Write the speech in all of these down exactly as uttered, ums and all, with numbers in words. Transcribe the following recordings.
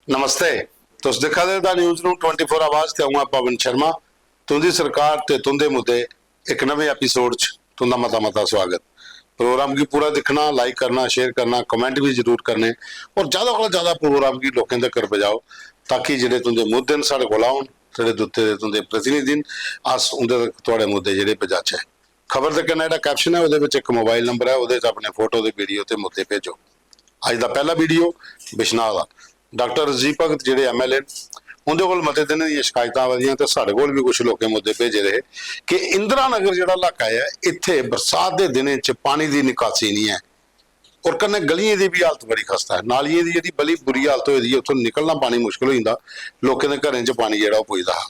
नमस्ते। तुस दिक्खा दे दा न्यूज़ रूम ट्वेंटी फोर आवाज ते अ'ऊं आं पवन शर्मा। तुं'दी सरकार ते तुं'दे मुद्दे इक नमें एपिसोड च तुं'दा मता मता स्वागत। प्रोग्राम गी पूरा दिक्खना, लाइक करना, शेयर करना, कमेंट बी जरूर करने और ज्यादा कोला ज्यादा प्रोग्राम गी लोकें तगर पजाओ, ताकि जेह्ड़े तुं'दे मुद्दे न साढ़े कोल औन, जेह्ड़े दुत्ते दे तुं'दे प्रतिनिधि न, अस उं'दे तक थुआढ़े मुद्दे जेह्ड़े पजाचै। खबर दे कन्नै जेह्ड़ा कैप्शन ऐ, ओह्दे बिच इक मोबाइल नंबर ऐ, ओह्दे च अपने फोटो ते वीडियो ते मुद्दे भेजो। अज्ज दा पैह्ला वीडियो बिश्नाह दा। डाक्टर राजीव भगत जेह्ड़े एमएलए न, उं'दे कोल मते दिनें दियां शिकायतां आवा दियां ते साढ़े कोल बी कुछ लोकें मुद्दे भेजे दे हे कि इंदिरा नगर जेह्ड़ा इलाका ऐ, इत्थै बरसात दे दिनें च पानी दी निकासी निं ऐ और कन्नै गलियें दी बी हालत बड़ी खस्ता ऐ। नालियें दी जेह्ड़ी बड़ी बुरी हालत होई दी ऐ, उत्थूं निकलना पानी मुश्कल होई जंदा, लोकें दे घरें च पानी जेह्ड़ा ओह् पुजदा हा।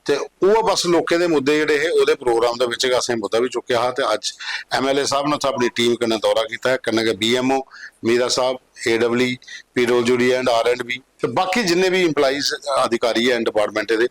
ते ओह् बस लोकें दे मुद्दे जेह्ड़े हे, ओह्दे प्रोग्राम दे बिच गै असें मुद्दा बी चुक्केआ हा। ते अज्ज एमएलए साहब ने उत्थै अपनी टीम कन्नै दौरा कीता ऐ, कन्नै गै बीएमओ मीरा साहब, एडब्ल्यू, पीडब्ल्यूडी एंड आरएंडबी, ते बाकी जिन्ने बी एम्प्लॉइज, अधिकारी हैन डिपार्टमेंट दे,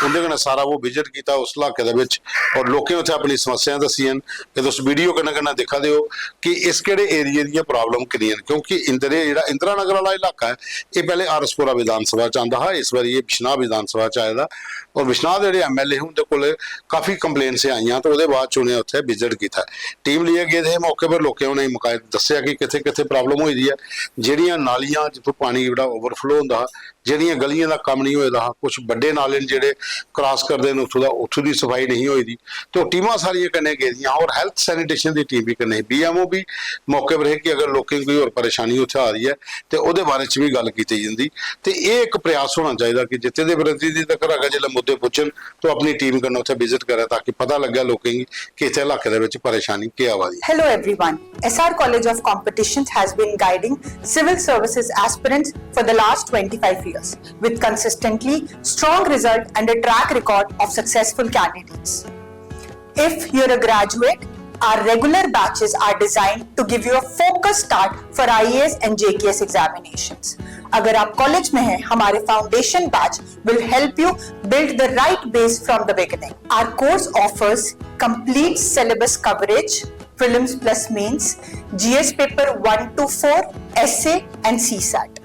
उं'दे कन्नै सारा ओह् विजिट कीता उस इलाके दे बिच, और लोकें उत्थै अपनी समस्यां दस्सियां न। ते तुस वीडियो कन्नै कन्नै दिक्खा दे ओ कि इस केह्ड़े एरिया दियां प्रॉब्लम किन्नियां न, क्योंकि इंदिरे जेह्ड़ा इंदिरा नगर आह्ला इलाका ऐ, एह् पैह्ले आरएसपुरा विधानसभा च आंदा हा, इस बारी एह् बिश्नाह विधानसभा च आए दा। और बिश्नाह दे जेह्ड़े एमएलए हे, उं'दे कोल काफी कंप्लेंट्स आइयां, ते ओह्दे बाद च उ'नें उत्थै विजिट कीता। टीम लेइयै गेदे हे मौके पर, लोकें उ'नेंगी मकाए दस्सेआ कि कित्थै कित्थै प्रॉब्लम होई दी ऐ, जेह्ड़ियां नालियां जित्थूं पानी जेह्ड़ा ओवरफ्लो होंदा हा, जेह्ड़ियां गलियें दा कम्म नेईं होए दा हा, कुछ बड्डे नाले न जेह्ड़े क्रॉस करदे न उत्थूं दा, उत्थूं दी सफाई नेईं होई दी। ते ओह् टीमां सारियां कन्नै गेदियां और हेल्थ सैनिटेशन दी टीम बी कन्नै ही। बीएमओ बी मौके पर हे कि अगर लोकें गी कोई होर परेशानी उत्थै आ दी ऐ ते ओह्दे बारे च बी गल्ल कीती जंदी। ते एह् इक प्रयास होना चाहिदा कि जित्थे दे प्रतिनिधि तगर अगर जिसलै मुद्दे पुज्जन, तो अपनी टीम कन्नै उत्थै विजिट करै, ताकि पता लग्गै लोकें गी कि इत्थै इलाके दे बिच परेशानी केह् आवा दी। Hello everyone, SR College of Competitions has been guiding civil services aspirants for the last twenty-five years with consistently strong result and a track record of successful candidates. If you're a graduate, our regular batches are designed to give you a focused start for IAS and JKS examinations. अगर आप college में हैं, हमारे foundation batch will help you build the right base from the beginning. Our course offers complete syllabus coverage, prelims plus mains, GS paper one to four, essay and CSAT.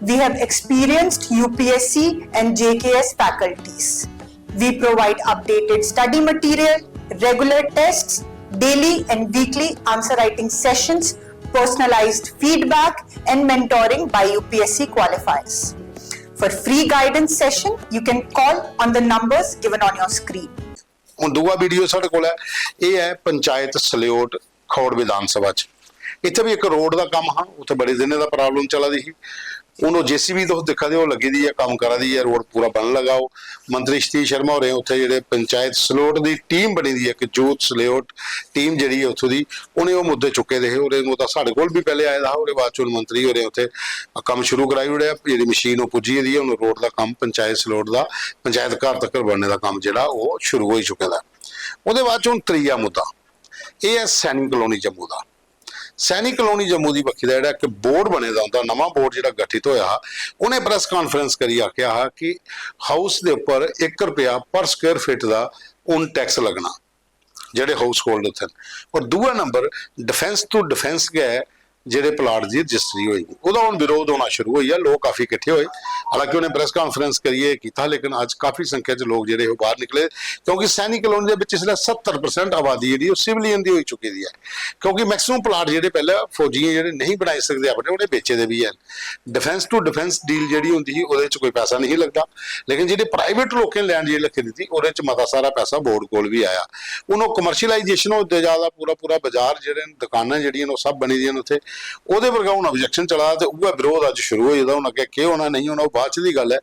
We have experienced UPSC and JKS faculties. We provide updated study material, regular tests, daily and weekly answer writing sessions, personalized feedback, and mentoring by UPSC qualifiers. For free guidance session, you can call on the numbers given on your screen. ਹੁਣ ਦੂਆ video ਸਾਡੇ ਕੋਲ ਹੈ, ਇਹ ਹੈ ਪੰਚਾਇਤ ਸਲਿਓਟ ਖੌੜ ਵਿਧਾਨ ਸਭਾ ਚ। ਇੱਥੇ ਵੀ ਇੱਕ ਰੋਡ ਦਾ ਕੰਮ ਹਾਂ, ਉੱਥੇ ਬੜੇ ਦਿਨਾਂ ਦਾ ਪ੍ਰੋਬਲਮ ਚੱਲਦੀ ਸੀ। ਹੁਣ ਉਹ ਜੀਸੀਬੀ ਤੁਸੀਂ ਦਿਖਾ ਦਿਓ, ਲੱਗੀ ਦੀ ਹੈ, ਕੰਮ ਕਰਾ ਦੀ ਹੈ, ਰੋਡ ਪੂਰਾ ਬਣ ਲਗਾਓ। ਮੰਤਰੀ ਸਤੀਸ਼ ਸ਼ਰਮਾ ਹੋਰੇ ਉੱਥੇ ਜਿਹੜੇ ਪੰਚਾਇਤ ਸਲਿਓਟ ਦੀ ਟੀਮ ਬਣੀ ਦੀ ਹੈ, ਇੱਕ ਜੂਥ ਸਲਿਓਟ ਟੀਮ ਜਿਹੜੀ ਹੈ ਉੱਥੋਂ ਦੀ, ਉਹਨੇ ਉਹ ਮੁੱਦੇ ਚੁੱਕੇ ਦੇ ਸੀ। ਉਹਦੇ ਉਹ ਤਾਂ ਸਾਡੇ ਕੋਲ ਵੀ ਪਹਿਲੇ ਆਏ ਦਾ, ਉਹਦੇ ਬਾਅਦ ਚ ਹੁਣ ਮੰਤਰੀ ਹੋਰੇ ਉੱਥੇ ਕੰਮ ਸ਼ੁਰੂ ਕਰਾਈ ਉੜਿਆ, ਜਿਹੜੀ ਮਸ਼ੀਨ ਉਹ ਪੁੱਜੀ ਦੀ ਹੈ, ਹੁਣ ਰੋਡ ਦਾ ਕੰਮ, ਪੰਚਾਇਤ ਸਲਿਓਟ ਦਾ, ਪੰਚਾਇਤ ਘਰ ਤੱਕ ਬਣਨੇ ਦਾ ਕੰਮ ਜਿਹੜਾ ਉਹ ਸ਼ੁਰੂ ਹੋ ਹੀ ਚੁੱਕਿਆ ਦਾ। ਉਹਦੇ ਬਾਅਦ ਚ ਹੁਣ ਤੀਆ ਮੁੱਦਾ, ਇਹ ਹੈ ਸੈਨਿਕ ਕਲੋਨੀ ਜੰਮੂ ਦਾ। ਸੈਨਿਕ ਕਲੋਨੀ ਜੰਮੂ ਦੀ ਬੱਖੀ ਦਾ ਜਿਹੜਾ ਇੱਕ ਬੋਰਡ ਬਣੇ ਦਾ ਹੁੰਦਾ, ਨਵਾਂ ਬੋਰਡ ਜਿਹੜਾ ਗਠਿਤ ਹੋਇਆ, ਉਹਨੇ ਪ੍ਰੈਸ ਕਾਨਫਰੰਸ ਕਰੀ ਆਖਿਆ ਹੈ ਕਿ ਹਾਊਸ ਦੇ ਉੱਪਰ ਇੱਕ ਰੁਪਿਆ ਪਰ ਸਕੁਅਰ ਫੀਟ ਦਾ ਹੁਣ ਟੈਕਸ ਲੱਗਣਾ, ਜਿਹੜੇ ਹਾਊਸ ਹੋਲਡ ਉੱਥੇ ਨੇ। ਔਰ ਦੂਆ ਨੰਬਰ, ਡਿਫੈਂਸ ਤੋਂ ਡਿਫੈਂਸ ਗਏ ਜਿਹੜੇ ਪਲਾਟ ਦੀ ਰਜਿਸਟਰੀ ਹੋਈ, ਉਹਦਾ ਹੁਣ ਵਿਰੋਧ ਹੋਣਾ ਸ਼ੁਰੂ ਹੋਈ ਆ, ਲੋਕ ਕਾਫੀ ਇਕੱਠੇ ਹੋਏ। ਹਾਲਾਂਕਿ ਉਹਨੇ ਪ੍ਰੈਸ ਕਾਨਫਰੰਸ ਕਰੀਏ ਕੀਤਾ, ਲੇਕਿਨ ਅੱਜ ਕਾਫੀ ਸੰਖਿਆ ਚ ਲੋਕ ਜਿਹੜੇ ਉਹ ਬਾਹਰ ਨਿਕਲੇ, ਕਿਉਂਕਿ ਸੈਨਿਕ ਕਲੋਨੀ ਦੇ ਵਿੱਚ ਇਸ ਵੇਲੇ ਸੱਤਰ ਪਰਸੈਂਟ ਆਬਾਦੀ ਜਿਹੜੀ ਉਹ ਸਿਵਲੀਅਨ ਦੀ ਹੋਈ ਚੁੱਕੀ ਦੀ ਹੈ। ਕਿਉਂਕਿ ਮੈਕਸਿਮਮ ਪਲਾਟ ਜਿਹੜੇ ਪਹਿਲਾਂ ਫੌਜੀਆਂ ਜਿਹੜੇ ਨਹੀਂ ਬਣਾਈ ਸਕਦੇ ਆਪਣੇ, ਉਹਨੇ ਵੇਚੇ ਦੇ ਵੀ ਹੈ। ਡਿਫੈਂਸ ਟੂ ਡਿਫੈਂਸ ਡੀਲ ਜਿਹੜੀ ਹੁੰਦੀ ਸੀ, ਉਹਦੇ ਚ ਕੋਈ ਪੈਸਾ ਨਹੀਂ ਲੱਗਦਾ, ਲੇਕਿਨ ਜਿਹੜੇ ਪ੍ਰਾਈਵੇਟ ਲੋਕਾਂ ਨੇ ਲੈਂਡ ਜਿਹੜੀ ਰੱਖੀ ਦਿੱਤੀ, ਉਹਦੇ ਚ ਮਤਾ ਸਾਰਾ ਪੈਸਾ ਬੋਰਡ ਕੋਲ ਵੀ ਆਇਆ। ਉਹਨੂੰ ਕਮਰਸ਼ੀਅਲਾਈਜੇਸ਼ਨ ਹੋ ਤੇ ਜ਼ਿਆਦਾ, ਪੂਰਾ ਪੂਰਾ ਬਾਜ਼ਾਰ ਜਿਹੜੇ ਨੇ, ਦੁਕਾਨਾਂ ਜਿਹੜੀਆਂ ਨੇ, ਉਹ ਸਭ ਬਣੀ ਦੀਆਂ ਨੇ ਉੱਥੇ। ਉਹਦੇ ਵਰਗਾ ਹੁਣ ਆਬਜੈਕਸ਼ਨ ਚਲਾ ਤੇ ਉਹ ਵਿਰੋਧ ਅੱਜ ਸ਼ੁਰੂ ਹੋ ਜਾਂਦਾ। ਹੁਣ ਅੱਗੇ ਕੀ ਹੋਣਾ, ਨਹੀਂ ਹੋਣਾ, ਉਹ ਬਾਅਦ ਚ ਦੀ ਗੱਲ ਹੈ।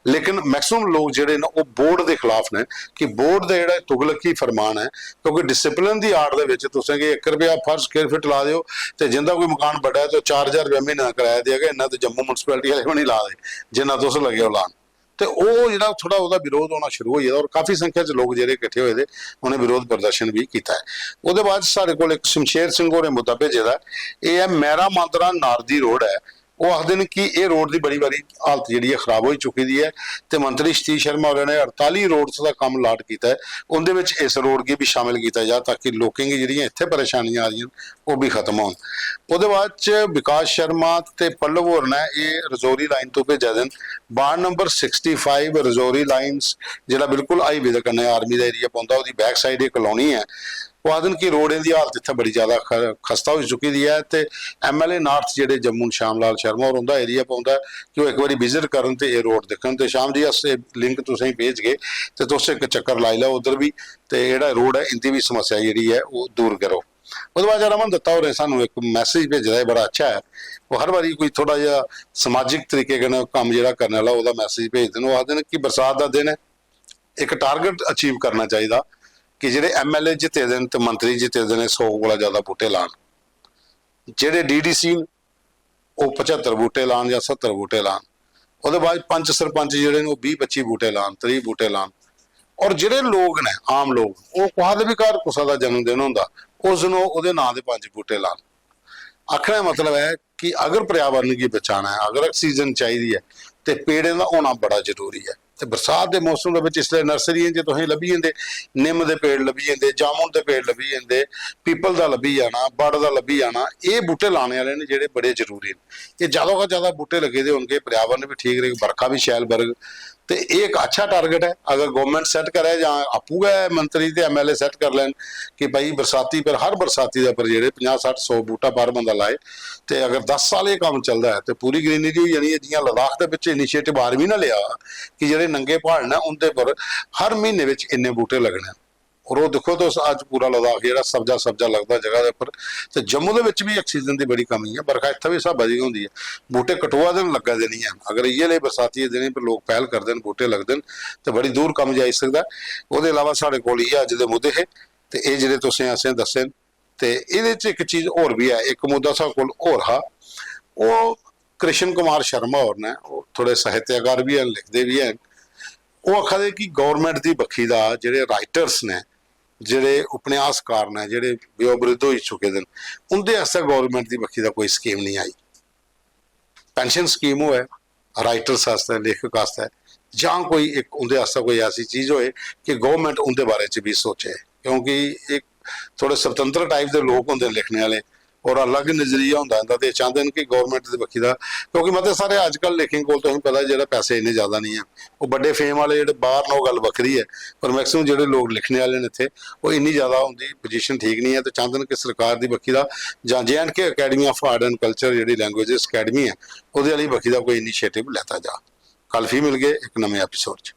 ਲੇਕਿਨ ਮੈਕਸਿਮਮ ਲੋਕ ਜਿਹੜੇ ਨੇ, ਉਹ ਬੋਰਡ ਦੇ ਖਿਲਾਫ ਨੇ ਕਿ ਬੋਰਡ ਦਾ ਜਿਹੜਾ ਤੁਗਲਕੀ ਫਰਮਾਨ ਹੈ, ਕਿਉਂਕਿ ਡਿਸਪਲਿਨ ਦੀ ਆੜ ਦੇ ਵਿੱਚ ਤੁਸੀਂ ਕਿ ਇੱਕ ਰੁਪਿਆ ਫਰਜ਼ ਸਕੁਅਰ ਫੀਟ ਲਾ ਦਿਓ, ਤੇ ਜਿੰਦਾ ਕੋਈ ਮਕਾਨ ਵੱਡਾ ਹੈ ਤੇ ਉਹ ਚਾਰ ਹਜ਼ਾਰ ਰੁਪਏ ਮਹੀਨੇ ਦਾ ਕਿਰਾਇਆ ਦੇਗਾ, ਇੰਨਾ ਤੇ ਜੰਮੂ ਮਿਊਨਿਸਪੈਲਿਟੀ ਵਾਲੇ ਵੀ ਨਹੀਂ ਲਾ ਦੇ, ਜਿੰਨਾ ਤੁਸੀਂ ਲੱਗੇ ਹੋ ਲਾਣ। ਤੇ ਉਹ ਜਿਹੜਾ ਥੋੜਾ ਉਹਦਾ ਵਿਰੋਧ ਹੋਣਾ ਸ਼ੁਰੂ ਹੋ ਜਾਂਦਾ, ਔਰ ਕਾਫੀ ਸੰਖਿਆ ਚ ਲੋਕ ਜਿਹੜੇ ਇਕੱਠੇ ਹੋਏ ਦੇ, ਉਹਨੇ ਵਿਰੋਧ ਪ੍ਰਦਰਸ਼ਨ ਵੀ ਕੀਤਾ ਹੈ। ਉਹਦੇ ਬਾਅਦ ਸਾਡੇ ਕੋਲ ਇੱਕ ਸ਼ਮਸ਼ੇਰ ਸਿੰਘ ਹੋਰੇ ਮੁੱਦਾ ਭੇਜੇ ਦਾ, ਇਹ ਹੈ ਮਹਿਰਾ ਮਾਂਦਰਾ ਨਾਰਦੀ ਰੋਡ ਹੈ, ओह् आखदे न कि एह् रोड दी बड़ी बारी हालत जेह्ड़ी ऐ खराब होई चुकी दी ऐ, ते मंत्री सतीश शर्मा होरें ने अड़ताली रोड्स दा कम्म अलाट कीता ऐ, उं'दे बिच इस रोड गी बी शामिल कीता जा, ताकि लोकें गी जेह्ड़ियां इत्थै परेशानियां आ रहियां न, ओह् बी खत्म होन। ओह्दे बाद च विकास शर्मा ते पल्लव होर ने एह् रजौरी लाइन तो भेजा दे न। Ward number sixty five Rajouri lines, जेह्ड़ा बिल्कुल हाईवे दे कन्नै आर्मी दा एरिया पौंदा, ओह्दी बैक साइड एह् कॉलोनी ऐ। ओह् आखदे न कि रोडें दी हालत इत्थै बड़ी ज्यादा ख-, खस्ता होई चुकी दी ऐ, ते एमएलए नार्थ जेह्ड़े जम्मू न श्याम लाल शर्मा होर, उं'दा एरिया पौंदा ऐ, कि ओह् इक बारी विजिट करन ते एह् रोड दिक्खन। ते श्याम जी, अस एह् लिंक तुसेंगी भेजगे, ते तुस इक चक्कर लाई लैओ उद्धर बी, ते जेह्ड़ा रोड ऐ, इं'दी बी समस्या जेह्ड़ी ऐ, ओह् दूर करो। ओह्दे बाद च रमन दत्ता होरें सानू इक मैसेज भेजे दा, एह् बड़ा अच्छा ऐ। ओह् हर बारी कोई थोह्ड़ा जेहा समाजिक तरीके कन्नै कम्म जेह्ड़ा करने आह्ला, ओह्दा मैसेज भेजदे न। ओह् आखदे न कि बरसात दा दिन ऐ, इक टारगेट अचीव करना चाहिदा कि जेह्ड़े एमएलए जित्ते दे न ते मंत्री जित्ते दे न, सौ कोला ज्यादा बूह्टे लान। जेह्ड़े डीडीसी न, ओह् पचहत्तर बूह्टे लान जां सत्तर बूह्टे लान। ओह्दे बाद पंच सरपंच जेह्ड़े न, ओह् बीह् पच्ची बूह्टे लान, त्रीह् बूह्टे लान। और जेह्ड़े लोक न, आम लोक, ओह् कुसै दे बी घर कुसै दा जन्मदिन होंदा, उस दिन ओह् ओह्दे नांऽ दे पंज बूह्टे लान। आखने दा मतलब ऐ कि अगर पर्यावरण गी बचाना ऐ, अगर ऑक्सीजन चाहिदी ऐ, ते पेड़ें दा होना बड़ा जरूरी ऐ। ते बरसात दे मौसम दे बिच इसलै नर्सरियें च तुसेंगी लब्भी जंदे, निम्म दे पेड़ लब्भी जंदे, जामुन दे पेड़ लब्भी जंदे, पीपल दा लब्भी जाना, बड़ दा लब्भी जाना। एह् बूह्टे लाने आह्ले न जेह्ड़े बड़े जरूरी न। एह् ज्यादा कोला ज्यादा बूह्टे लग्गे दे होनगे, पर्यावरण बी ठीक रैह्ग, बरखा बी शैल बरग। ते एह् इक अच्छा टारगेट ऐ। अगर गौरमैंट सैट्ट करै जां आपूं गै मंत्री ते एमएलए सैट्ट करी लैन कि भाई बरसाती पर, हर बरसाती दे उप्पर जेह्ड़े पंजाह्, सट्ठ, सौ बूह्टा पर बंदा लाए, ते अगर दस साल एह् कम्म चलदा ऐ ते पूरी ग्रीनरी होई जानी ऐ। जि'यां लद्दाख दे बिच इनिशिएटिव आर्मी ने लेआ कि जेह्ड़े नंगे प्हाड़ न, उं'दे पर हर म्हीने बिच इन्ने बूह्टे लग्गने न। और ओह् दिक्खो तुस, अज्ज पूरा लद्दाख जेह्ड़ा सब्जा सब्जा लगदा जगह दे उप्पर। ते जम्मू दे बिच बी ऑक्सीजन दी बड़ी कमी ऐ, बरखा इत्थै बी स्हाबै दी गै होंदी ऐ, बूह्टे कठुआ दे न, लग्गा दे निं हैन। अगर इ'यै लेह् बरसाती दे दिनें पर लोक पैह्ल करदे न, बूह्टे लगदे न, ते बड़ी दूर कम्म जाई सकदा ऐ। ओह्दे इलावा साढ़े कोल इ'यै अज्ज दे मुद्दे हे, ते एह् जेह्ड़े तुसें असें दस्से न। ते एह्दे च इक चीज होर बी ऐ, इक मुद्दा साढ़े कोल होर हा, ओह् कृष्ण कुमार शर्मा होर न, ओह् थोह्ड़े साहित्यकार बी हैन, लिखदे बी हैन। ओह् आखा दे कि गौरमैंट दी बक्खी दा जेह्ड़े राइटर्स न, जेह्ड़े उपन्यासकार न, जेह्ड़े वयोवृद्ध होई चुके दे न, उं'दे आस्तै गौरमैंट दी बक्खी दा कोई स्कीम निं आई। पेंशन स्कीम होऐ राइटर्स आस्तै, लेखक आस्तै, जां कोई इक उं'दे आस्तै कोई ऐसी चीज होए कि गौरमैंट उं'दे बारे च बी सोचे, क्योंकि इक थोह्ड़े स्वतंत्र टाइप दे लोक होंदे न लिखने आह्ले, और अलग नजरिया होंदा इं'दा, ते चांह्दे न कि गौरमैंट दी बक्खी दा, क्योंकि मते सारे अज्जकल लेखकें कोल तुसेंगी पता जेह्ड़ा पैसे इन्ने ज्यादा निं हैन, ओह् बड्डे फेम आह्ले जेह्ड़े बाह्र न, ओह् गल्ल बक्खरी ऐ, पर मैक्सिमम जेह्ड़े लोक लिखने आह्ले न इत्थै, ओह् इन्नी ज्यादा उं'दी पोजीशन ठीक निं ऐ, ते चांह्दे न कि सरकार दी बक्खी दा जां जे and K academy of art and culture जेह्ड़ी लैंग्वेजेस अकैडमी ऐ, ओह्दे आह्ली बक्खी दा कोई इनिशिएटिव लैता जा। कल फ्ही मिलगे इक नमें एपिसोड च।